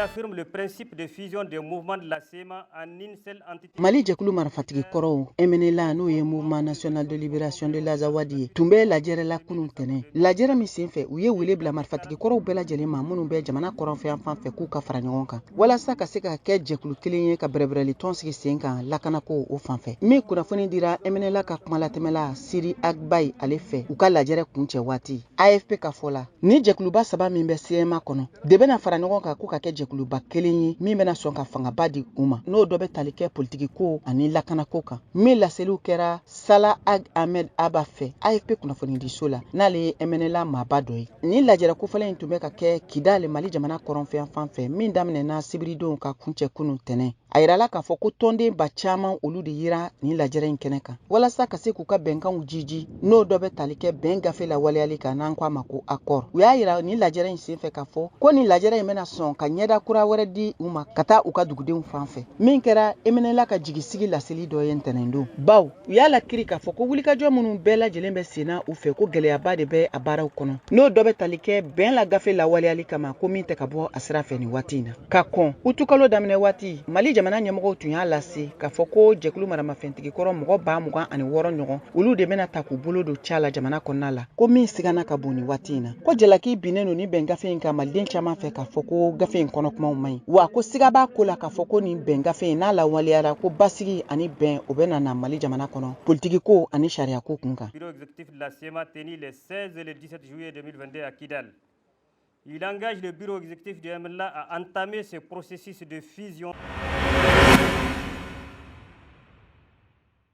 réaffirme le principe de fusion des mouvements de la CMA en une seule entité. Mali jɛkulu marifatigi kɔrɔw MNLA, n'o ye Mouvement National de Libération de l'Azawad ye, tun bɛ lajɛrɛ la kunun tɛnɛ, lajɛrɛ min senfɛ u ye wele bila marifatigi kɔrɔw bɛɛ lajɛlen ma minnu bɛ jamana kɔrɔnfɛ fan fɛ, k'u ka fara ɲɔgɔn kan walasa ka se ka kɛ jɛkulu kelen ye, ka bɛrɛbɛrɛli tɔn sigi sen kan lakanako o fanfɛ. Min kunnafoni dira MNLA ka kumalatɛmɛla Siri Ag Baye ale fɛ u ka lajɛrɛ kuncɛ waati AFP ka fɔ la, ni jɛkuluba saba min bɛ CMA kɔnɔ de bɛna fara ɲɔgɔn kan ko ka kɛ jɛkuluba kelen ye min bɛna sɔn ka fangaba di u ma, n'o dɔ bɛ tali kɛ politiki ko ani lakanako kan. Min laseliw kɛra Sala Ag Ahmed Aba fɛ AFP kunnafonidiso la, n'ale ye MNLA maaba dɔ ye. Nin lajɛrɛ kofɔlen in tun bɛ ka kɛ Kidali, Mali jamana kɔrɔnfɛ fan fɛ, min daminɛna sibiridon ka kuncɛ kunun tɛnɛ. A yirala k'a fɔ ko tɔnden ba caman, olu de yira nin lajɛrɛ in kɛnɛ kan walasa ka se k'u ka bɛnkanw jiji, n'o dɔ bɛ tali kɛ bɛn gafe la waleyali kan, n'an ko a ma ko accord. U y'a yira nin lajɛrɛ in senfɛ k'a fɔ ko nin lajɛrɛ in bɛna sɔn ka ɲɛda kura wɛrɛ di u ma ka taa u ka dugudenw fan fɛ, min kɛra MNLA ka jigisigi laseli dɔ ye ntɛnɛndon, baw u y'a lakiri k'a fɔ ko wulikajɔ minnu bɛɛ lajɛlen bɛ senna u fɛ, ko gɛlɛyaba de bɛ a baaraw kɔnɔ, n'o dɔ bɛ tali kɛ bɛn la gafe lawaleyali kama, ko min tɛ ka bɔ a sira fɛ nin waati in na. Ka kɔn utukalo daminɛ waati, Mali jamana ɲɛmɔgɔw tun y'a lase k'a fɔ ko jɛkulu maramafɛntigi kɔrɔ mɔgɔ 26,000 ɲɔgɔn, olu de bɛna ta k'u bolo don ca la jamana kɔnɔna la, ko min sigana ka bon nin waati in na, ko jalaki binnen don ni bɛn gafe in kan maliden caman fɛ, k'a fɔ ko gafe in kɔnɔ kumaw man ɲi, wa ko siga b'a ko la k'a fɔ ko nin bɛn gafe in, n'a lawaleyara, ko basigi ani bɛn o bɛ na Mali jamana kɔnɔ politiki ko ani sariya ko kun kan. Bureau exécutif de la CMA tenu les 16 et le 17 juillet 2022 à Kidal. Il engage le bureau exécutif du MNLA à entamer ce processus de fusion.